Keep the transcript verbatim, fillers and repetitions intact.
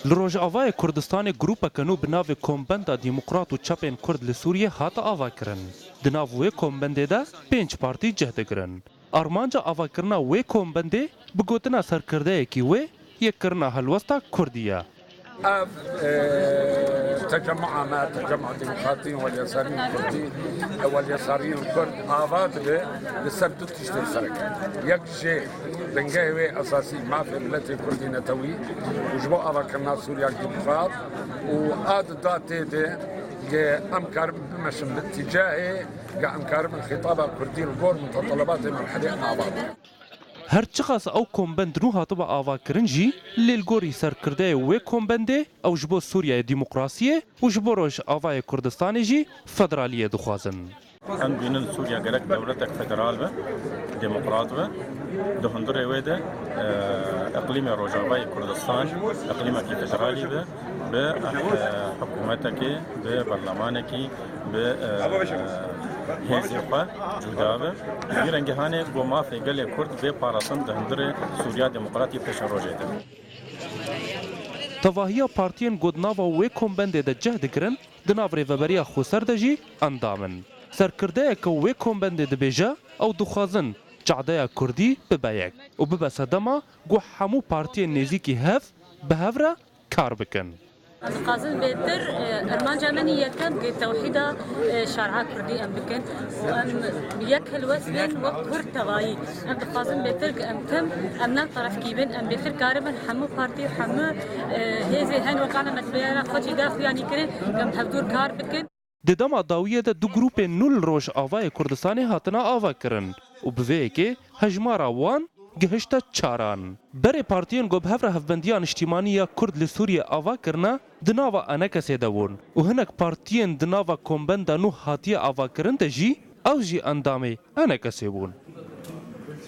Li Rojavayê Kurdistanê grûpeke nû bi navê Kombenda Demokrat û Çepên Kurd li Sûriyê hate avakirin. Di nav wê kombendê de pênc partî cih digirin. Armanca avakirina wê kombendê bi gotina serkirdeyekî wê yê kirina helwesta Kurdî ye. Ev, e, tecemua me, Tecemua Demokratî û Weliyesarî Kurdî, e, Weliyesarî Kurd ava dibe li ser du tiştên sereke. Yek jê bingehê wê esasî mafê miletê Kurdî netewî û ji bo avakirina Sûriya demokrat û a di da tê de ge em karibin bimeşin bi tîcahê ge em karibin xîtaba Kurdî li gor mutelebatê merhelê ava bikin. Her çiqas ew kombend nû hatibe avakirin jî, lê li gorî serkirdeyê wê kombendê ew ji bo Sûriyeyê demokrasiyê û ji bo Rojavayê Kurdistanê jî federaliyê dixwazin. Em dibînin Sûriye gerek dewletek federal be, demokrat be. Di hundirê wê de, e, iqlîmê Rojavayê Kurdistan iqlîmekî federalî be, bi, e, hikûmetekê, bi berlemanekî, bi, e, hêzê xwe cuda be. Ji vî rengê hanê ku mafê gelê Kurd bê parastin di hundirê Sûriya Demokratî pêşerojê de. Tevahiya partiyên ku di nava wê kombendê de cih digirin, di nav Rêveberiya Xweser de jî endam in. Serkirdeyeke wê kombendê dibêje, ew dixwazin cadeya Kurdî bibe yek û bibe sedema ku hemû partiyên nêzîkî hev bi hev re kar bikin. Em dixwazin bêtir, e, armanca me nî yekem gi tewhîda, e, şer'a Kurdî em bikin û em bi yek helwest bên wek Kurd tevayî. Em dixwazin bêtir gi em tim, em ne terefkî bin, em bêtir karibin hemû partî û hemû, e, hêzê hen wek ana me di bêra xwe cî da xuyanî kirin, em hevdûr kar bikin. Di dema dawiyê de du grûpên nû li Rojavayê Kurdistanê hatine avakirin û bi vê yekê hejmara wan gihişte çaran. Berê partiyên ku bi hev re Hevbendiya Niştîmanî ya Kurd li Sûriyê ava kirine, di nava ENKSê de bûn û hinek partiyên di nava kombenda nû hatiye avakirin de jî ew jî endamê ENKSê bûn.